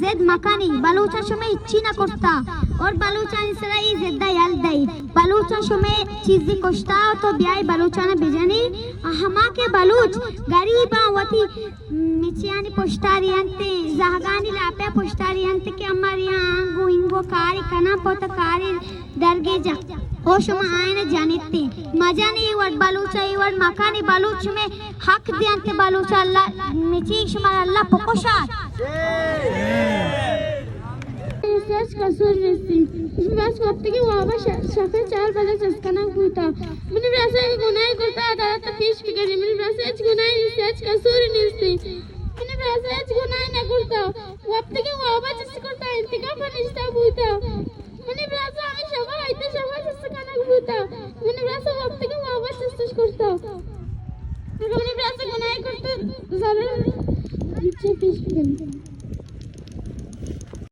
ضد مکنی، بلوچاں شمئے ہچی نہ کرتا اور بلوچانی سرا اے ضد ءَ یل دئی۔ بلوچاں شمئے چیزی کشتا تو بیائی بلوچاں بجنی۔ ہما کہ بلوچ غریباں وتی مچیانی پشتاری انت، زہگانی لاپے پشتاری انت کہ ہماری آنگو انگو کاری کناں پوت کاری درگیجا۔ او شما آئین جنیتے مجن اے وڑ بلوچ، اے وڑ مکانی بلوچ شمئے حق دیانتے بلوچ۔ اللہ مچی شما اللہ پکشات۔ ہچ قصور نیستی۔ من بس وقتی کہ وابا ش-، شفے چار بجے چست کنگ بوتا۔ منی براسے کہ گناہی کرتا عدالت پیش بکنی۔ منی براسے ہچ گناہی نیستی، ہچ قصور نیستی۔ منی براسے ہچ گناہی نہ کرتا۔ وقتی کہ وابا چست کرتا انتقام پر نشتا بوتا۔